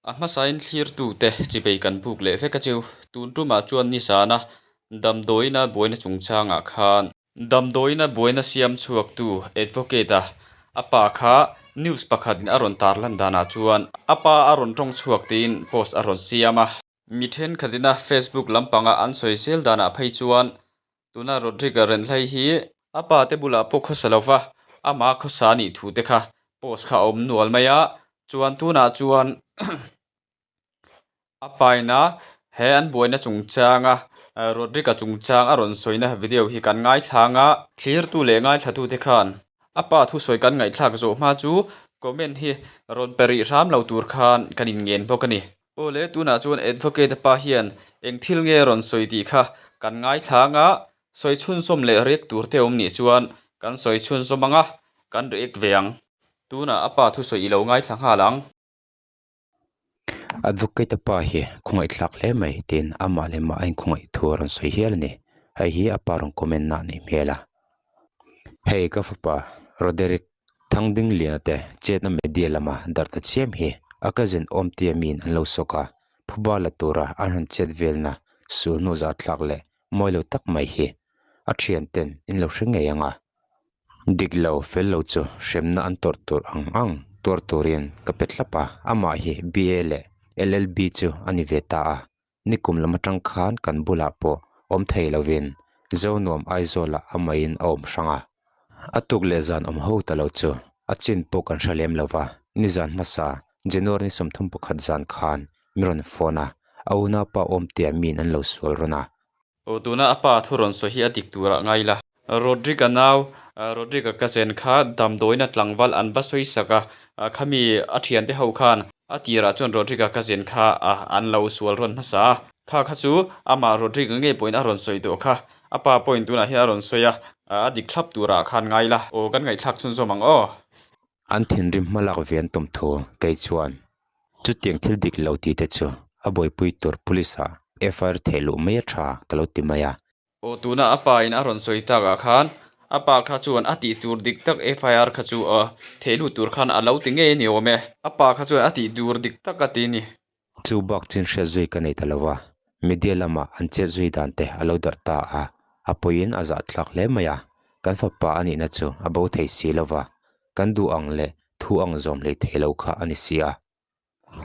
A hmasain thlirtute chibei kan buk leh vek a chu. Tun tumah chuan nizana damdawiina buaina chungchangah khan damdawiina buaina siam chhuaktu advocate-a a pa kha news pakhatin a rawn tarlan danah chuan a pa a rawn tawng chhuak tiin post a rawn siam a. Mi thenkhatina Facebook lampanga an sawi zel danah phei chuan tuna Rodriga Renhlai hi a pa te bulah pawh khawsa lova amah khawsa a nih thu te kha post kha a awm nual mai a, chuan tunah chuan a paina he an buaina chungchanga Rodriga chungchang a rawn sawina video hi kan ngaithla ang a, thlirtu leh ngaithlatute khan a pa thusawi kan ngaihthlak zawh hma chu comment hi rawn pe rih hram lo tur khan kan inngen bawk a ni. Aw le, tunah chuan Advocate pa hian eng thil nge rawn sawi tih kha kan ngaithla ang a, sawi chhunzawm leh react tur te awm nih chuan kan sawi chhunzawm ang a, kan react ve ang. Tunah a pa thusawi i lo ngaithla nghal ang. Advocate pa hi khawngaihthlak hle mai tiin amah leh mah a inkhawngaih thu a rawn sawi hial a ni. Hei hi a pa rawn comment na a nih hmel a. Hei ka fapa Roderick Thangdingliana te chetna media lama darh ta chiam hi a cousin Awmtea miin an lo sawk a, phuba la tura an han chet velna sul hnu zahthlak leh mawi lo tak mai hi a thian ten in lo hre ngei ang a. Dik lo fel lo chu hremna an tawrh tur ang ang tuar turin ka pe thlap a, amah hi BA leh LLB chu a ni ve ta a. Nikum lam atang khan kan bulah pawh awm thei lovin Zonuam Aizawlah amahin a awm hrang a. A tuk leh zan awm ho ta lo chu a chin pawh kan hre lem lova, nizan hmasa January ni 31 zan khan mi rawn phone a, a unaupa awmtea miin an lo sual rawn a. Aw tuna a pa thu rawn sawi hi a dik turah ngai la. Rodrick-a nau, Rodrick-a cousin kha damdawiina tlangval an va sawi sak a, khami a thiante ho khan a tirah chuan Rodrick-a cousin kha an lo sual rawn hmasa a, kha kha chu amah Rodrick-a ngei pawhin a rawn sawi tawh kha, a pa pawhin tunah hian a rawn sawi a, a dik thlap turah khan ngai la. Aw kan ngaihthlak chhunzawm ang aw. An thinrim hmalak ve an tum thu kei chuan Chutiang thil dik lo tih te chu a buaipui tur police ah FIR theih luh mai a tha ka lo ti mai a. Aw tuna a pa in a rawn sawi tak ah khan a pa kha chuan a tih tur dik tak FIR kha chu theih luh tur khan a lo ti ngei a ni awm e. A pa kha chuan a tih tur dik tak a ti a ni. Chu bak chin hriat zui ka nei ta lo a, media lama an chet zui dan te a lo darh ta a, a pawiin a zahthlak hle mai a, kan fapa a nihna chu a bo thei si lo va, kan duh ang leh thu ang zawm hlei thei lo kha a ni si a.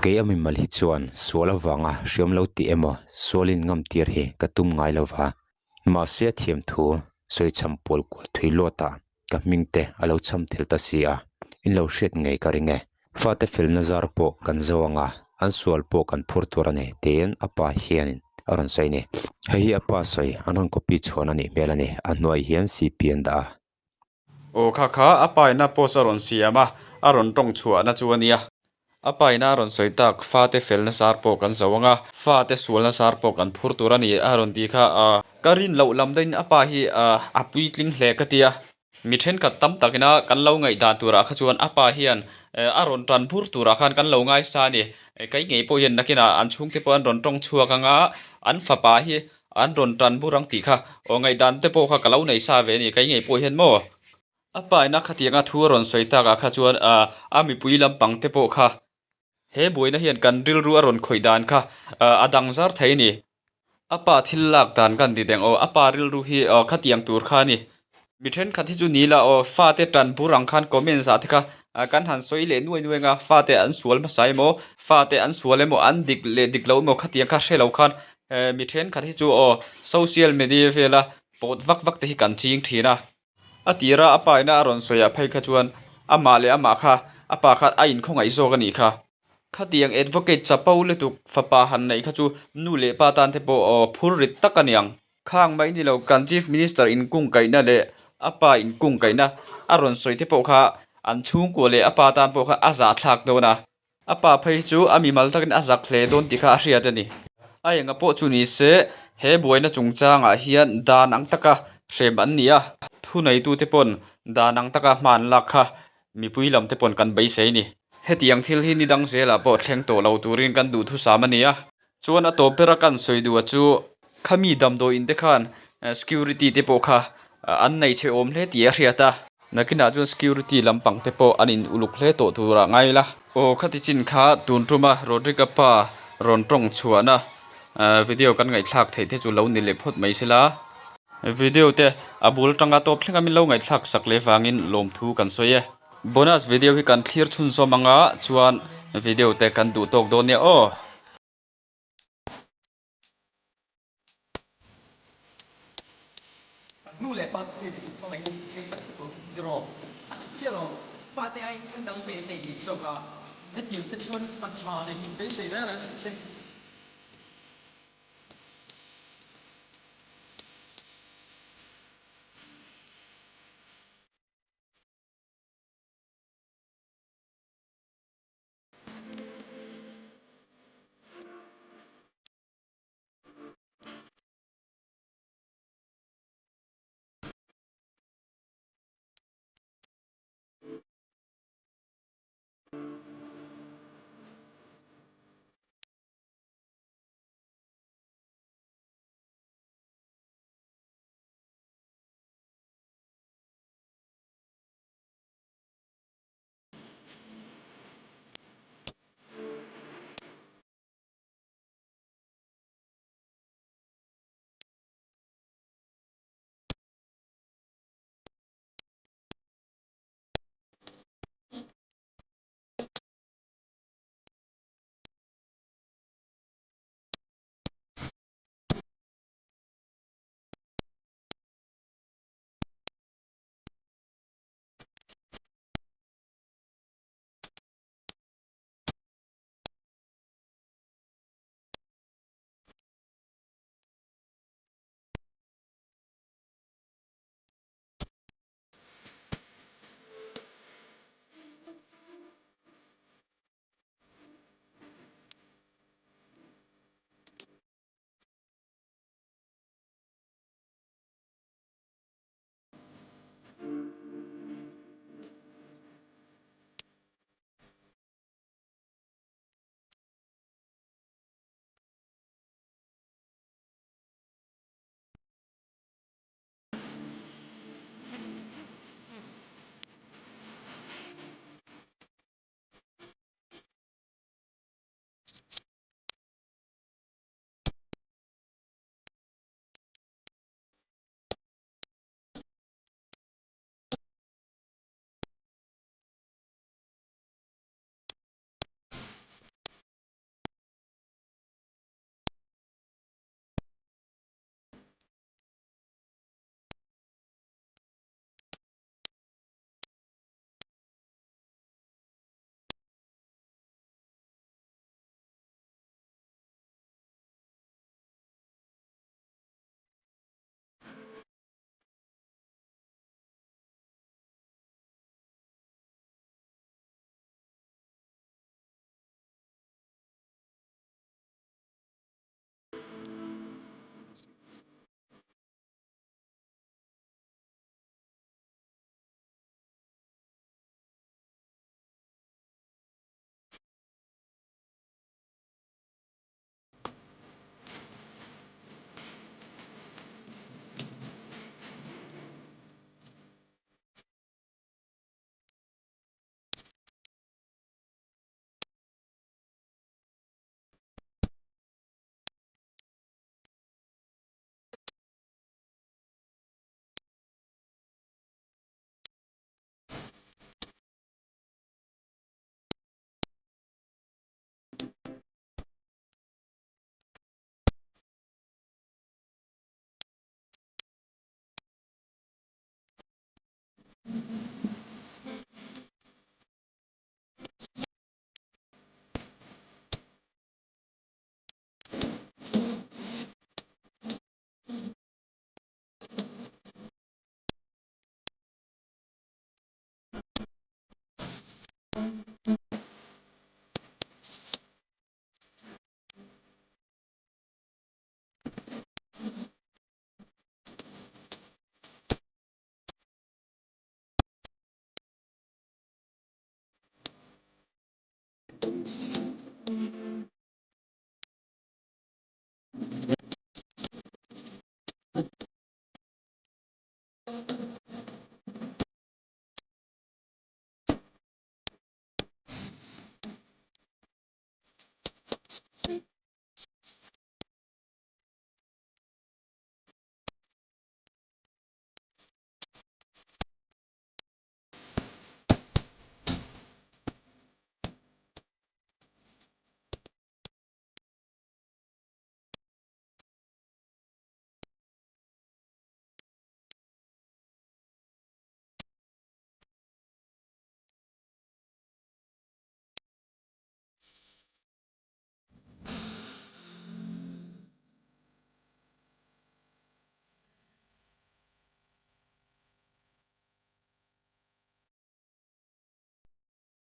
Kei a mimal hi chuan sual avanga hriam lo tih emaw sualin ngam tir hi ka tum ngai lo va, mahse a thiam thu sawi cham pawl kual thui luatah ka hming te a lo cham tel ta si a, in lo hriat ngei ka ring e. Fate felna zar pawh kan zo ang a, an sual pawh kan phur tur a ni tiin a pa hianin a rawn sawi a ni. Hei hi a pa sawi an rawn copy chhuan a nih hmel a ni, a hnuai hian CP an dah a. Aw kha kha a pa ina post a rawn siam a, a rawn tawng chhuahna chu a nia. A pa ina a rawn sawi tak, fate felna zar pawh kan zo ang a, fate sualna zar pawh kan phur tur a ni a rawn ti kha a. Ka rin loh lam daihin a pa hi a puitling hle ka ti a. Mi thenkhat tam takina kan lo ngaihdan turah kha chuan a pa hian a rawn tan bur turah khan kan lo ngaisa a ni. Kei ngei pawh hian nakinah an chhungte pawh an rawn tawng chhuak ang a, an fapa hi An rawn tan bur ang tih kha aw ngaihdan te pawh kha ka lo nei sa ve a ni kei ngei pawh hian maw? A pa ina khatianga thu a rawn sawi takah kha chuan a mipui lampang te pawh kha he buaina hian kan rilru a rawn khawih dan kha a dang zar thei a ni. A pa thil lak dan kan ti deng aw a pa rilru hi khatiang tur kha a ni. Mi thenkhat hi chu ni la aw, fate tan bur ang khan comments ah te kha kan han sawi leh nuai nuai ang a, fate an sual hmasa emaw, fate an sual emaw, an dik leh dik lo emaw khatiang kha hre lo khan mi thenkhat hi chu aw social media vela pawt vak vak te hi kan ching thin a. A tira a pa ina a rawn sawi ah phei kha chuan amah leh amah kha a pa kha a inkhawngaih zawk a nih kha. Khatiang advocate chapo lutuk fapa han neih kha chu nu leh pa tan te pawh aw phur rit tak a niang. Khang mai ni lo kan Chief Minister inkungkaihna leh a pa inkungkaihna a rawn sawi te pawh kha an chhungkua leh a pa tan pawh kha a zahthlak dawn a. A pa phei chu a mimal takin a zak hle dawn tih kha a hriat a ni. A enga pawh chu ni se he buaina chungchangah hian dan ang taka hrem an ni a. Thuneitute pawn dan ang taka hma an lak kha mipui lam te pawn kan beisei a ni. Hetiang thil hi ni dang zelah pawh thleng tawh lo turin kan duhthusam a ni a. Chuan a tawp bera kan sawi duh a chu khami damdawiin te khan security te pawh kha an nei chhe awm hle tih a hriat a. Nakinah chuan security lampang te pawh an in uluk hle tawh turah ngai la. Aw khati chin kha tun tuma Rodrick-a pa rawn tawng chhuahna video kan ngaihthlak theih te chu lo ni leh phawt mai sela. Video te a bul atanga tawp thleng a min lo ngaihthlak sak leh vangin lawmthu kan sawi e. Bonus video hi kan thlir chhunzawm anga chuan video te kan duh tawk dawn nia aw. Nu leh pa te hi hmangaih in thil tak tak lo ti rawh. A ti chiah lo. Fate aiin kan dang ve nei bik zawk a. Hetiang te chuan a tha leh min beisei reng reng suh se.